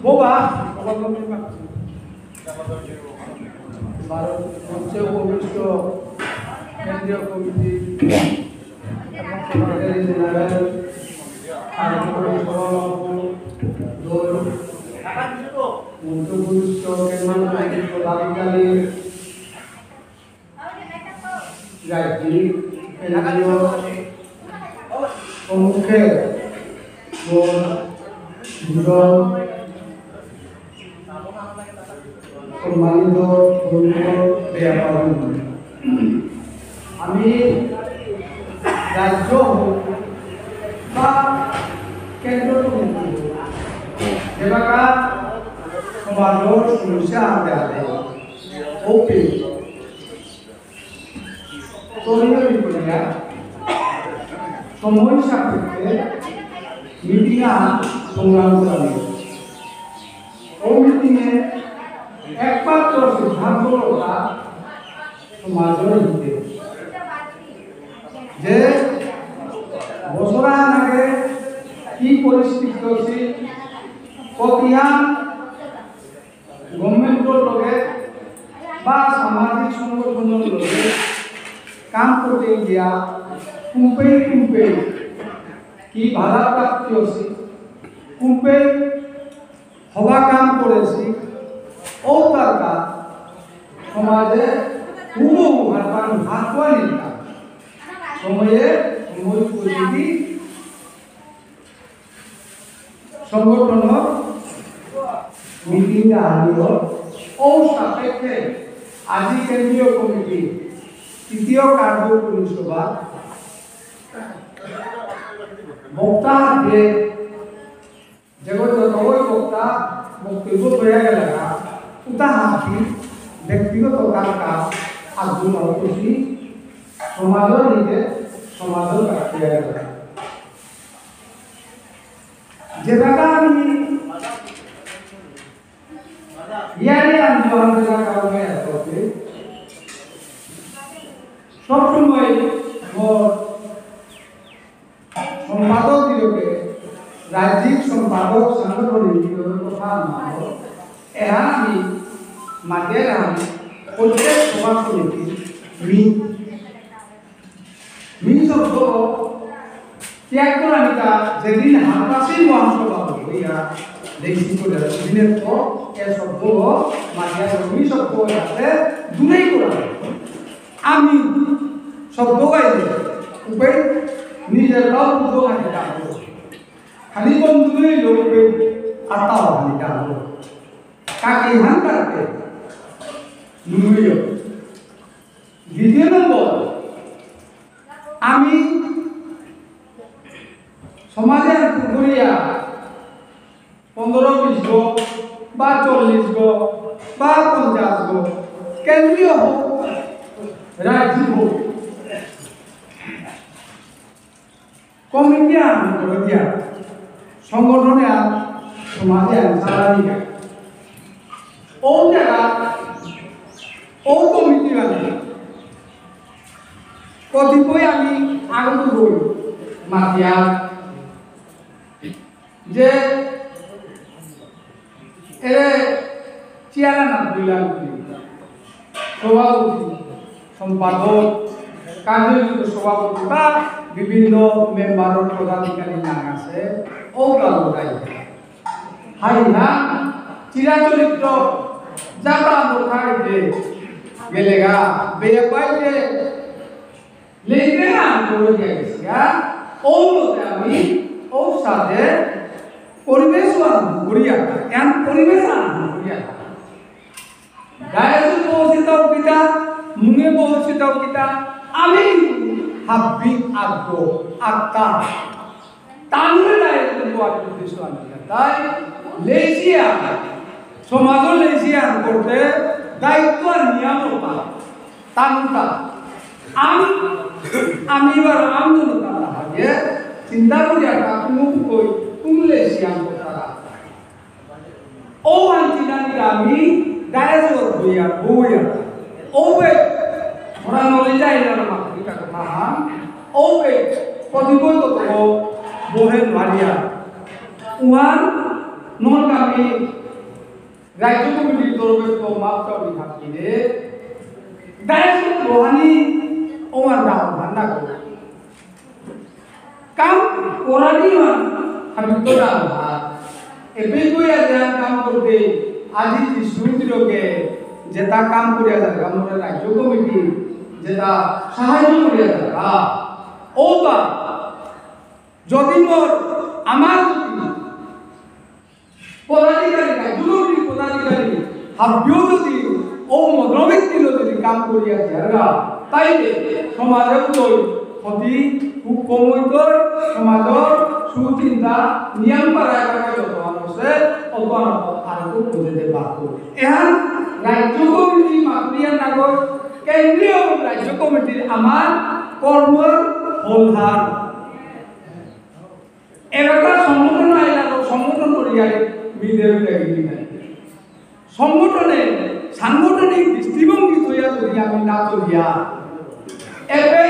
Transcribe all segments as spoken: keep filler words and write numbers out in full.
Boba, ভারত মঞ্চে উপবিষ্ট কেন্দ্রীয় কমিটি এবং সেক্রেটারি জেনারেল, কার্যকরী সভাপতি, দল, মঞ্চে উপবিষ্ট কেন্দ্রীয় কমিটির পদাধিকারী, রাজ্যিক, কেন্দ্রীয় সম্মুখে মোর দুজন সম্মানিত বন্ধু ব্যাপারী। আমি রাজ্য হোক বা কেন্দ্র কমিটি হোক, যেবাকা সমাজর সমস্যা আহান আহে, ওপে তদনুযায়ী করিয়া সময় সাপেক্ষে মিটিং আহান সংগ্রাম করা হয়। ও মিটিং এ একমাত্র সিদ্ধান্ত লতা সমাজর হিতে। যে বছর আগে কি পরিস্থিতি অসি, কতিহান গভর্নমেন্টর লগে বা সামাজিক সংগঠনর লগে কাম করতে গিয়া কুম্পেই কুম্পেই কি বাধা প্রাপ্তি অসি, কুম্পেই হবা কাম করেসি, ও তারকা সমাজে হুবহু হারপান হারপানি সময়ে সময় উপযোগী সংগঠনর মিটিং আহানিও ও সাপেক্ষে আজি কেন্দ্রীয় কমিটি তৃতীয় কার্যকরী সভা বক্তা যে যেগো যতগই বক্তা বক্তব্য করিয়া গেলাগা, উতা হাতি ব্যক্তিগত কারকা আব্দুল আউতসি সমাজর নিজে সমাজর কাটিয়া গেলাগা। যেবাকা আমি ইয়ারি আন্দোলন যেবাকা আমি আসতে, সবসময় মোর সম্পাদক দিলকে, রাজ্যিক সম্পাদক সাংগঠনিক দিলকে কথা মানো, এহান আমি মাতের হান প্রত্যেক সভা সমিতি মি, মি শব্দ ত্যাগ করানিকা যেদিন হারপাসি মহাসভা হইয়া দেখি করে দিনের তো এ শব্দ মাতিয়া মি শব্দ আছে দূরেই করা। আমি শব্দ গাইলে উপেই নিজের তাও বুদ্ধ খানি ডাকলো। খালি বন্ধু নেই লোক উপেই আতাও খানি ডাকলো। কাকে হান কাটে নুইও। দ্বিতীয় নম্বর, আমি সমাজে আর পুকুরিয়া পনেরো বিশ গো বা চল্লিশ গো বা পঞ্চাশ গো, কেন্দ্রীয় হোক, রাজ্যিক হোক, কমিটি আহান করে দিয়া সংগঠনে আর সমাজে আর চালানি যায়। ও জায়গা, ও কমিটি মানে কতিপয় আমি আগত গই মাতিয়া যে এরে চেয়ারম্যান আব্দুল্লাহ আলী, সভাপতি, সম্পাদক, কার্যনির্বাহী সভাপতি বা বিভিন্ন মেম্বারর পদাধিকারী নাম আছে, ও দল গাই। হাই হা, চিরাচরিত যাতা মোখাইতে গেলেগা, বেয়াপাইতে লেইবে আন করে দিয়া গেছি, হ্যাঁ? ও মতে আমি, ও সাথে পরিবেশ আরম্ভ করিয়া, এন পরিবেশ আরম্ভ করিয়া। ডায়াসে পৌঁছিত পিতা, মুঙে বহসিত কিতা আমি হাব্বি আগো আত্মা। তানুরে দায় কিন্তু আর উদ্দেশ্য আনি না। তাই লেসিয়া, সমাজর লেসিয়া করতে দায়িত্ব আর নিয়ামতা। তানুতা। আম-, আমি এবার আন্দোলন করতে হবে। চিন্তা করি আর কাকুমুখ কই, কোন লেসিয়া করতে হবে। ও আনছিলাম আমি ডায়াজর বইয়া, বইয়া। ও বে, ওরা নলে যায় না, মা, এটা কথা, হ্যাঁ? ও বে, প্রতিবন্ধ তো বহে মারিয়া। উহান, নন আমি রাজ্য কমিটির তরফে তো মাপ চাউরি থাকতে। ডায়াজর বহানি, ও আর দাম ভান্ডা করে। কাম করানি মান হাবিত্ত ডাল ভাত। এপেই কই আজ কাম করতে আজি যে সুযোগে যেটা কাম করিয়া যাবে, আমরা রাজ্য কমিটি যেটা সাহায্য করিয়া যাবে, ওটা যদি মোর আমার যদি পদাধিকারী, কার্যকরী পদাধিকারী, হাবিও যদি ও মনোবৃত্তি যদি কাম করিয়া যারা, তাইলে সমাজে তো ক্ষতি খুব কম হইতই, সমাজর সুচিন্তা নিয়ম পারা এলাকা যত আছে, অত আর খুব বুঝতে পারতো। এহান রাজ্য কমিটি মাতুরিয়া নাগর কেন্দ্রীয় এবং রাজ্য কমিটির আমার কর্মর ফলধার। এলাকা সংগঠন আইলা তো সংগঠন করিয়া মিলে মিলে গিয়ে নাই। সংগঠনে সাংগঠনিক দৃষ্টিভঙ্গি তৈয়া যদি আমি না তুলিয়া, এবে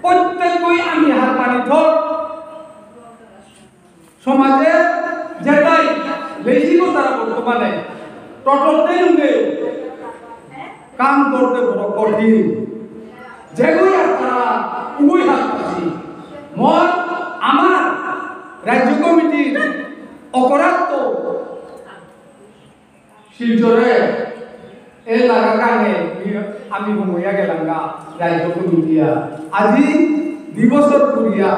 প্রত্যেকই আমি হাত পানি থক সমাজে যেটাই লেজিকো তারা বর্তমানে টটতে উঠে কাম করতে বড় কঠিন। যেগুই আর তারা উভয় হাত পাচ্ছি। মন আমার রাজ্য কমিটির অপরাধ তো শিলচরে এ লাগা কানে আমি হমইয়া গেলাম গা রাজ্য কমিটিয়া। আজি দিবসর পুরিয়া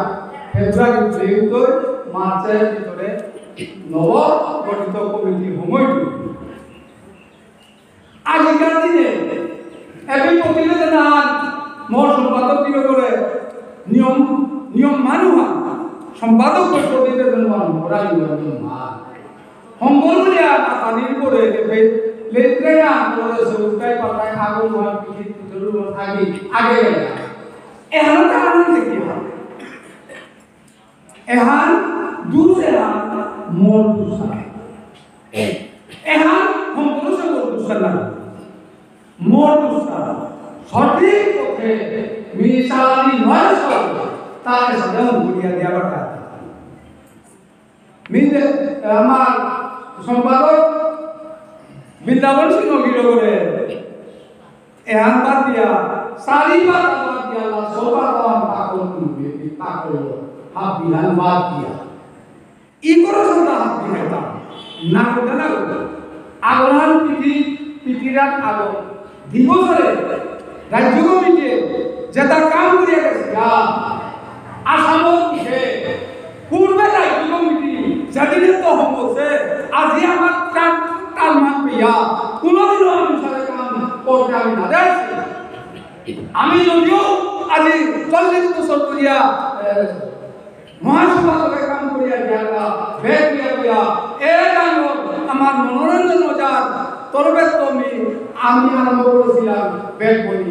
ফেব্রুয়ারি দুই মার্চের ভিতরে নব গঠিত কমিটি হমইল। আজিকার দিনে এপি প্রতিবেদন আন মোর সম্পাদক দিবে করে নিয়ম, নিয়ম মানু আন সম্পাদক করে প্রতিবেদন আন করা নিয়ম আন। হংকর বুলিয়া মাতানির করে এপি লেত্রে আন করে সে উল্টাই পাল্টাই আগুন হওয়ার পিঠিত পিঠের উপর থাকি আগে গেলে। এহানো তার আনন্দ কি হয়? এহান দুষ এহান মোর দুষ না। এহান সম্পূর্ণ সে মোর দুষ না। মোর দুষ না। সঠিক পথে মি চালানি নয় সব, তার সাথে ঘুরিয়া দিয়া বাটা। মি দে-, আমার সম্পাদক বৃন্দাবন সিংহ গিরকরে এহান বাদ দিয়া, চারি পাতা বাদ দিয়া, লাস্ট পাতা পাকল তুমি, পাকল, হাবিহান বাদ দিয়া। ই করে সদা হাবিহান তা। না করে না করে। আগরান পিঠি, পিঠিরান আগর। দিবসরে, রাজ্য কমিটি, যেটা কাম করিয়া গেছে, আসামর বিষয়ে পূর্বে রাজ্য কমিটি যেদিনে তো হমসে, আজি আমার কাম, কাম মান পেয়া, কোনোদিনও আমি সাথে কাম করতে আমি না দেখছি। আমি যদিও আজি চল্লিশ বছর করিয়া, এ, মহাসভা করে কাম করিয়া গিয়া, বেগ করিয়া গিয়া, এ গান আমার মনোরঞ্জন ওঝার তরফে তো আমি, আমি আরম্ভ করেছিলাম বেগ বই,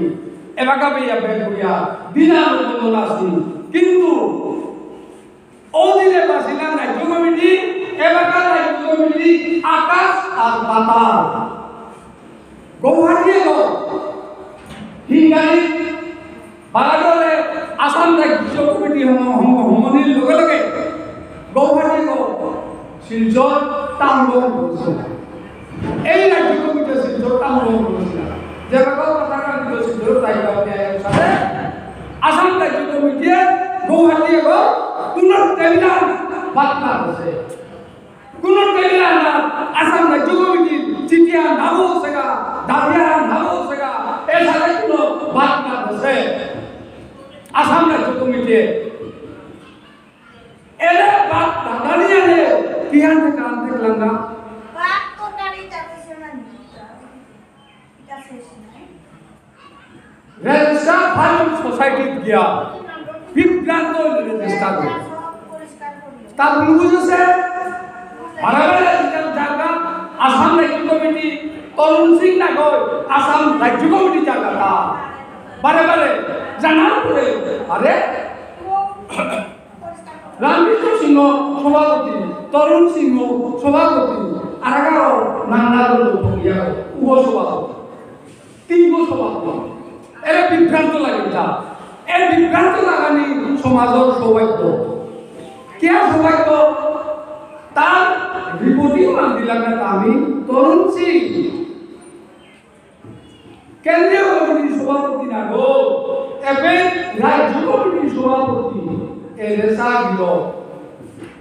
এলাকা পেয়া বেগ করিয়া, দিনা বন্ধন আসি। কিন্তু ওদিনে পাসিলাম রাজ্য কমিটি, এলাকার রাজ্য কমিটি, আকাশ আর পাতাল। গৌহাটি এগো, হিঙ্গালি, বাগাডোলে, আসাম রাজ্য কমিটি হম-, হম-, হমনির লগে লগে গৌহাটি এগো, শিলচর টাউন হল করেছিল। এই রাজ্য কমিটি শিলচর টাউন হল করেছিল। যে বাবা কথা কান তো শিলচর তাই কাউকে আয় সাথে আসাম রাজ্য কমিটি গৌহাটি এগো কোনো টেন্ডার বাদ না হচ্ছে। কোনো টেন্ডার না, আসাম রাজ্য কমিটি চিঠিয়া নাবো সেগা, দাবিয়া নাবো সেগা, এ সাথে কোনো বাদ না হচ্ছে। আসাম রাজ্য কমিটি এরে বাদ দাদা নিয়ে রে, কিহান থেকে আনতে লাগা? বাদ তো নারী জাতি সে মানে। এটা শেষ নয়। রেজিস্টার ফার্মিং সোসাইটি দিয়া বিভ্রান্ত হইল রেজিস্টার। তা ভুল বুঝেছে। বারে বারে জায়গা আসাম রাজ্য কমিটি, তরুণ সিং নাগর আসাম রাজ্য কমিটি জায়গা তা বারে বারে জানার পরে, আরে, রামকৃষ্ণ সিংহ সভাপতি, তরুণ সিংহ সভাপতি, আর এগারো নান্নাদন্দ ভঙ্গিয়া উপসভাপতি, তিনগো সভাপতি। এরা বিভ্রান্ত লাগে তা। এর বিভ্রান্ত লাগানি সমাজের সৌভাগ্য। কে সৌভাগ্য? তার রিপোর্টিং মান দিলাম না আমি, তরুণ সিং। কেন্দ্রীয় কমিটির সভাপতি না গো, এবে রাজ্য কমিটির সভাপতি। এ রেসা গিল।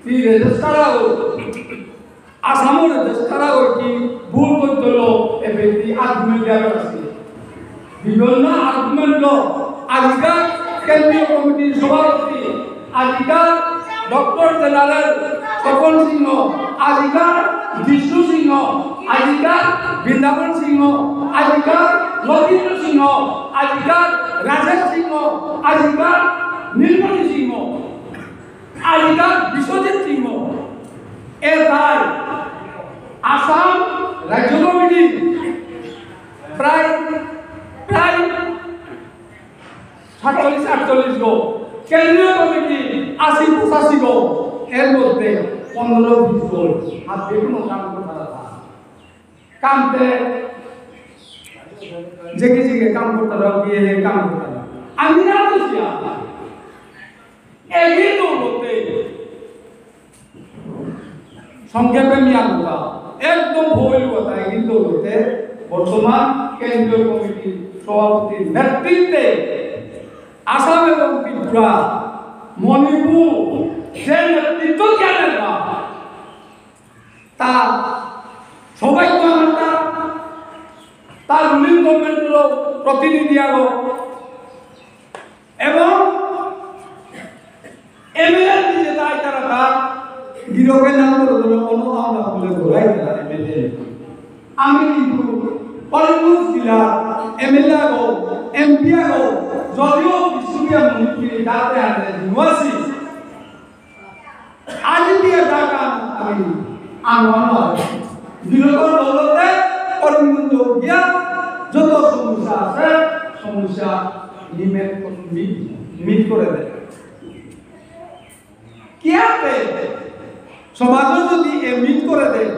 তি রেজিস্টার আও। আসামর রেজিস্টার আও কি ভুল করতে হলো, এবে তি আর্গুমেন্ট দেওয়া আছে। বিভিন্ন আর্গুমেন্ট লো। আজিকার কেন্দ্রীয় কমিটির সভাপতি, আজিকার ডক্টর জেনারেল স্বপন সিংহ, আজিকার জিষ্ণু সিংহ, আজিকার বৃন্দাবন সিংহ, আজিকার লতিন্দ্র সিংহ, আজিকার রাজেশ সিংহ, আজিকার নীলমণি সিংহ, আজিকার বিশ্বজিৎ সিংহ। এ তাই আসাম রাজ্য কমিটি প্রায়, প্রায় সাতচল্লিশ আটচল্লিশ গো, কেন্দ্রীয় কমিটি আশি পঁচাশি গো, এর মধ্যে পনেরো বিশ গো হাত দিয়ে কোনো কাম করতে পারে না। কামতে জেগে জেগে কাম করতে পারো, গিয়ে কাম করতে পারো। আমি না বুঝিয়া এগিয়ে দৌড়তে সংক্ষেপে মিয়া কথা, একদম ভুল কথা, কিন্তু হতে বর্তমান কেন্দ্রীয় কমিটির সভাপতির নেতৃত্বে আসাম এবং ত্রিপুরা, মণিপুর যে নেতৃত্ব জ্ঞানের বা তা সবাই তো আমার তা, তার রুলিং গভর্নমেন্টেরও প্রতিনিধি আরো এবং এমএলএ নিজে তাই তারা তা গিরকে নাম করে দিল, কোনো আমরা বলে ঘোরাই তারা এমএলএ। আমি কিন্তু করিমগঞ্জ জেলা এমএলএ গো, এমপি গো, যদিও বিষ্ণুপ্রিয়া মণিপুরী যাতে আনে নিবাসী, আজ দিয়ে টাকা আমি আনবো না। বিরোধী দলতে করিমগঞ্জ গিয়া যত সমস্যা আছে, সমস্যা মিট, মিট, মিট করে দেয়। কিয়াতে সমাজে যদি এ মিট করে দেয়,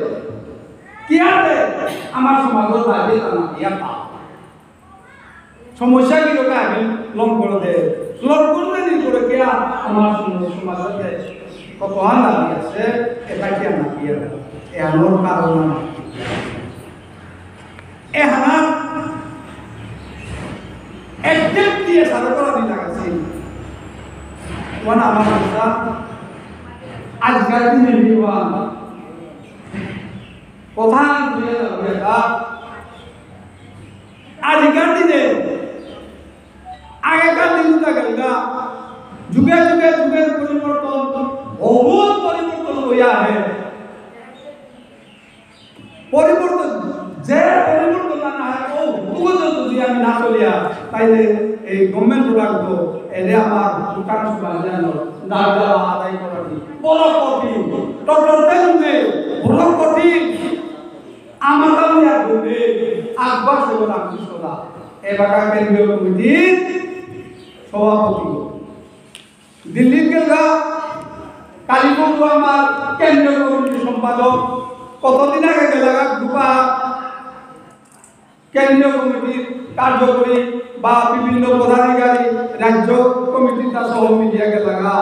কিয়াতে আমার সমাজের বাইরে তা না দিয়া তা সমস্যা কি লোকে আগে লং করে দে, লং করে দে নি করে কে আমার সমাজে কত আন দাবি আছে, এটা কি আনা কি এ আমার কারণ না। এ হানা একদম দিয়ে সারা করা দিন লাগাছি। ওয়ান আমার কথা আজকাল দিনে নিওয়ান প্রধান দিয়ে যাবে। আজিকার দিনে আগেকার দিন তো গেলগা, যুগে যুগে যুগের পরিবর্তন, বহুত পরিবর্তন হইয়া আহে। পরিবর্তন, যে পরিবর্তন না হয়, ও হুতুগত যদি আমি না চলিয়া, তাইলে এই গভর্নমেন্ট প্রোডাক্ট তো এলে আমার দোকান সবাই জানো, দাবি দাওয়া আদায় করা কি বড় কঠিন, ডক্টর তেলুঙ্গে বড় কঠিন। আমার দাবি আর বলবে, আকবর সেবন আমি সদা এবাকা কেন্দ্রীয় কমিটির সভাপতি। দিল্লিত গেলগা কালীপদ আমার কেন্দ্রীয় কমিটির সম্পাদক। কতদিন আগে গেলগা গ্রুপা কেন্দ্রীয় কমিটির কার্যকরী বা বিভিন্ন পদাধিকারী রাজ্য কমিটির তা সহ মিডিয়া গেলগা।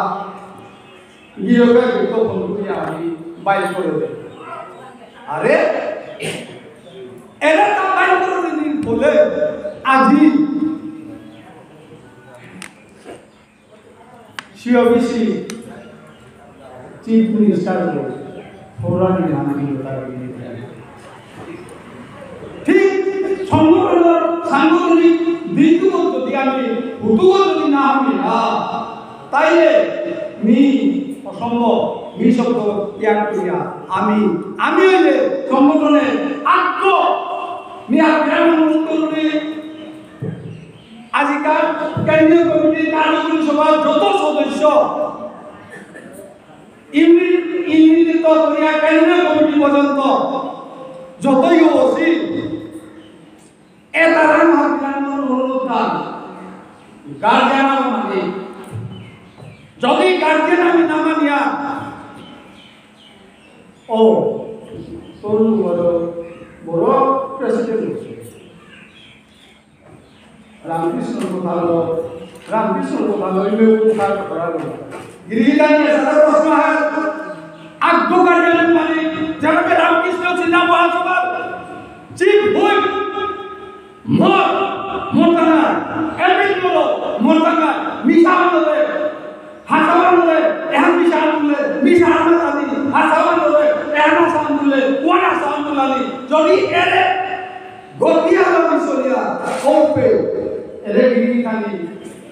গিয়ে গুরুত্বপূর্ণ আমি বাইর করে দেয়। আরে, এরা তা বাইর করে দিন বলে আজি সিওবিসি চিফ মিনিস্টার ফোরানি আমি ঠিক সংগঠনের সাংগঠনিক দিকগুলো যদি আমি হুতুগো যদি না আমি না, তাইলে মি অসম্ভব, মি শব্দ ত্যাগ করিয়া আমি, আমি হইলে সংগঠনের আত্ম, মি আত্ম মুক্ত রূপে কেন্দ্রীয় কমিটি, কার্যকরী সভার যত সদস্য, ইউনিট, ইউনিট তো করিয়া কেন্দ্রীয় কমিটি পর্যন্ত যতই অসি, এ তারাং হাবিরাং অনুরোধ দান, গার্জিয়ান আমি মানি। যদি গার্জিয়ান আমি না মানিয়া, ও, তরুণ বড়, বড় প্রেসিডেন্ট হচ্ছে। রামকৃষ্ণ গোপাল, রামকৃষ্ণ গোপাল, ওই মেয়ে কোথায় করা গেল? গিরিগিথানি সাদা প্রশ্ন হয়। আগ্গো গার্জিয়ান মানে, যেভাবে রামকৃষ্ণ সিনহা মহাসভার চিফ হুইপ, মর, মরতাঙ্গা, এমপি বলো, মরতাঙ্গা, মিছা বললে, হাসা বললে, এহান মিছা বললে, মিছা আনলে তানি, হাসা বললে, এহান হাসা বললে, ওয়ান হাসা বললে, যদি এরে গতিয়া লবি সরিয়া, ওপে, এরে গিরিগিথানি,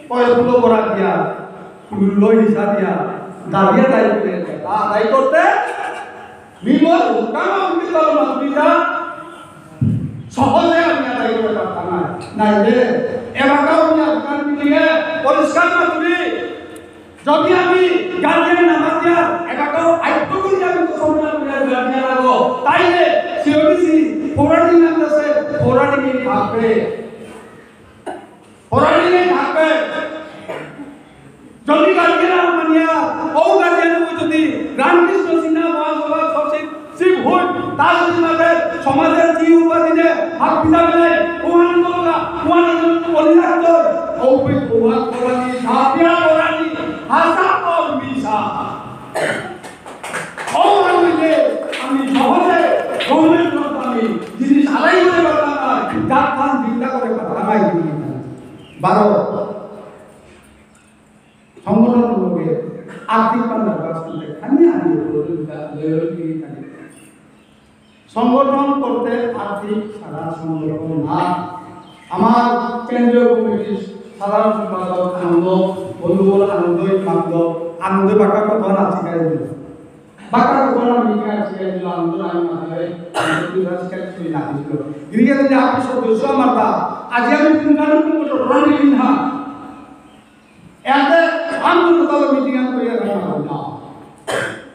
পয়গুলো বড়া দিয়া, লই হিসা দিয়া, দাবিয়া দায়ী করে, তা দায়ী করতে, বিমল, কামা উঠি তার মাতৃকা, সহজে আমি আদায় করে পারতাম না। নাইলে এলাকাও আমি আপনার মিটিংয়ে পরিষ্কার না তুলি। যদি আমি গার্জিয়ান না মাতিয়া, এলাকাও আয়ত্ত করি আমি তো সম্মান করি আর গার্জিয়ান আলো। তাইলে সিওডিসি ফোরানি নাম আছে, ফোরানি থাকবে। ফোরানি থাকবে। যদি গার্জিয়ান মানিয়া, ও গার্জিয়ান যদি রামকৃষ্ণ সিনহা মহাসভার সচিব, চিফ হুইপ, তার যদি মাঝে সমাজের কি উপাধি নেই, হাত পিতা নেই, ওহান করলা, ওহান অলি রাখতো, ও পে ওহান করানি, সাপিয়া করানি, হাসা অর মিছা। ও আমি যে, আমি সহজে গভর্নমেন্ট কোম্পানি জিনিস আদায় করে পারতাম না, ডাক্তার চিন্তা করে পারতাম না। বারো, সংগঠন লোকে আর্থিক পান্ডা বাস করতে খানি আমি লেভেল দিয়ে খানি। সংগঠন করতে আর্থিক সারা সংগঠন না। আমার কেন্দ্রীয় কমিটির সাধারণ সম্পাদক আনন্দ, বন্ধুবর আনন্দই মাতল, আনন্দই বাক্কা কথা না শিখাই দিল। বাক্কা কথা না শিখাই দিল, আনন্দ আমি মাথায়, আনন্দ শিখাই দিল, না দিল। গিরিগিথানি যে আপনি সদস্য আমার তা, আজ আমি কোন কারণে কোনো রানি দিন হা। এতে আন্দোলন তাহলে মিটিং আন করিয়া রাখা হয় না।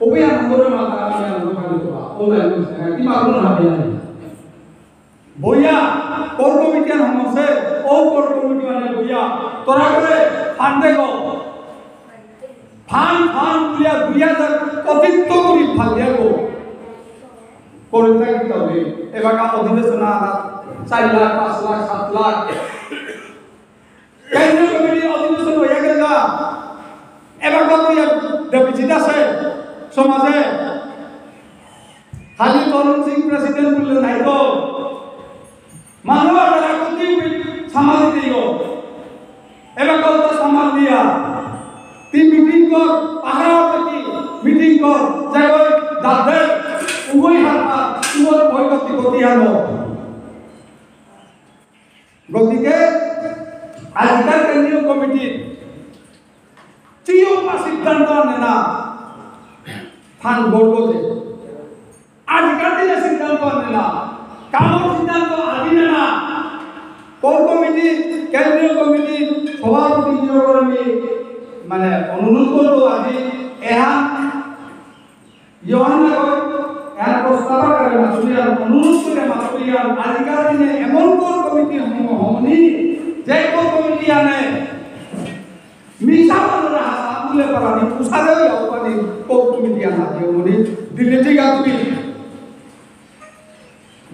ওবে আন্দোলন মাথা আমি আন্দোলন খালি তো, ও লাইন বুঝতে না, কি মাত্র না হবে না। বইয়া, কোর কমিটি আন হমসে, ও কোর কমিটি মানে বইয়া, তোরা করে ফান্ডে গো। ফান, ফান বুলিয়া দুই হাজার কতিত্ব করি ফালিয়া গো। করতে কি তবে, এবার অধিবেশন আনা, চার লাখ, পাঁচ লাখ, সাত লাখ। কেন্দ্রীয় কমিটির অধিবেশন হইয়া গেল না। এবার কত ইয়া ডেফিসিট আছে সমাজে? খালি তরুণ সিং প্রেসিডেন্ট বললে নাই তো। মানুষ তারা কত সামাল দিল। এবার কত সামাল দিয়া। তুই মিটিং কর, পাহাড় থাকি মিটিং কর, যে ওই দাঁতের উভয় হাত, উভয় ভয় করতে করতে আনো। গতিকে আজিকার কেন্দ্রীয় কমিটি চিও পা সিদ্ধান্ত আনে না, থান বলবো যে আজিকার দিনে সিদ্ধান্ত আনে না, কামর সিদ্ধান্ত আনি না। কোর কমিটি, কেন্দ্রীয় কমিটি সভাপতি গিরকরে আমি মানে অনুরোধ করবো আজি এহান ইয়োহান আগত এহান প্রস্তাব আকারে মাতুরিয়ান, অনুরোধ করে মাতুরিয়ান, আজিকার দিনে এমন কোর কমিটি হম-, হমনি, যে কোর কমিটি আনে, মিছা মানুরে হাসা বুলে পারানি, উসারে ওই অপানি কোর কমিটি আনা, যে উনি দিল্লি ঠিক আছে তুমি।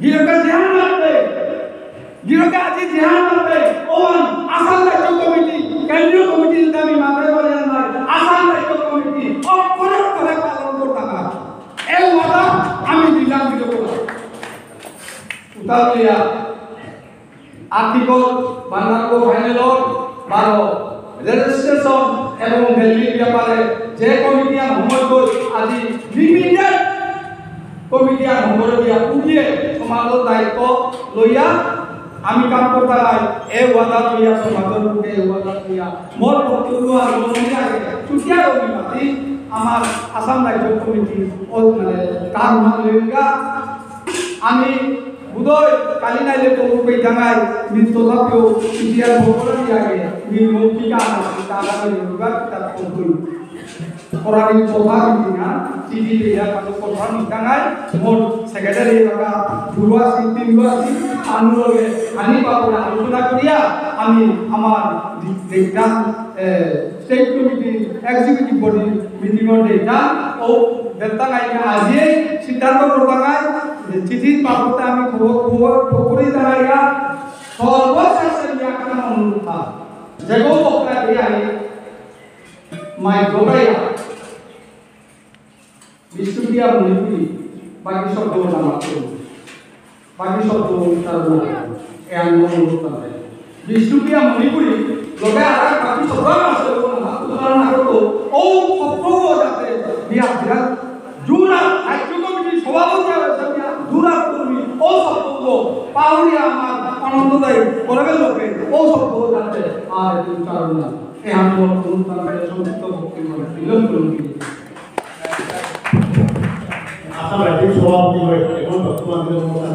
গিরকে যেহান মাতে, গিরকে আজি যেহান মাতে, ওহান আসাম রাজ্য কমিটি, কেন্দ্রীয় কমিটি যদি আমি মাতে পারি আর নাই, আসাম রাজ্য কমিটি অক্ষরে অক্ষরে পালন করতাম। এই ওয়াদা আমি দিলাম গিরকরে। উতাউলিয়া, আর্টিকল বান্নানগো ফাইনাল বারো, রেজিস্ট্রেশন এবং ভ্যালিডিটির ব্যাপারে যে কমিটি আর হোমওয়ার্ক আজি লিমিটেড কমিটি আর হঙকরে দিয়া উঠিয়ে সমাজর দায়িত্ব লইয়া আমি কাম করতারাই। এ ওয়াদা লইয়া সমাজর বুকে এ ওয়াদা লইয়া মোর বক্তব্য আর বলতে আগে চুটিয়া রবি মাতি আমার আসাম রাজ্য কমিটি ও মানে কাম না লইয়া আমি বুধই কালি নাইলে তো রূপে জানাই, মি তথাপিও ইতিহাস ভগবান আগে, মি মৌখিক আনা, তারা মি রূপা কিতাব পড়তই। করানি কথা কিন্তু না, চিঠি দিয়া কালো কথা নিতাঙাই, মোর সেক্রেটারি এলাকা দুয়া সিং তিন দুয়া সিং, আনুলগে আনি বাবুরা আলোচনা করিয়া, আমি আমার যেটা, এ, state committee, executive body meeting অর ডেটা, ও বেলতাঙাই আজিয়ে সিদ্ধান্ত করতাঙাই, যে চিঠি বাবুতে আমি খবর, খবর, খবরই জানাইয়া, সর্বশেষে আমি একটা অনুরোধ, যেগো বক্তা দিয়ে আমি মাই গোটাইয়া, বিষ্ণুপ্রিয়া মণিপুরী, বাকি শব্দ নামাতে, বাকি শব্দ উচ্চারণ না, এ আন্দোলন করতে হবে। বিষ্ণুপ্রিয়া মণিপুরী, লোকে আর বাকি শব্দ আছে, উচ্চারণ না করতো, ও শব্দ যাতে বিয়া বিয়া, জুরা, রাজ্য কমিটির সভাপতি আছে, বিয়া, জুরা কর্মী, ও শব্দ, পাউরি আমার অনন্ত দায়ী, করবে লোকে, ও শব্দ যাতে আর উচ্চারণ না। এ আন্দোলন অনুষ্ঠানকে সংযুক্ত ভক্তি করে বিলম্ব করুন। আসাম রাজ্যিক সভাপতি হয়ে এবং বর্তমান দিনের মতো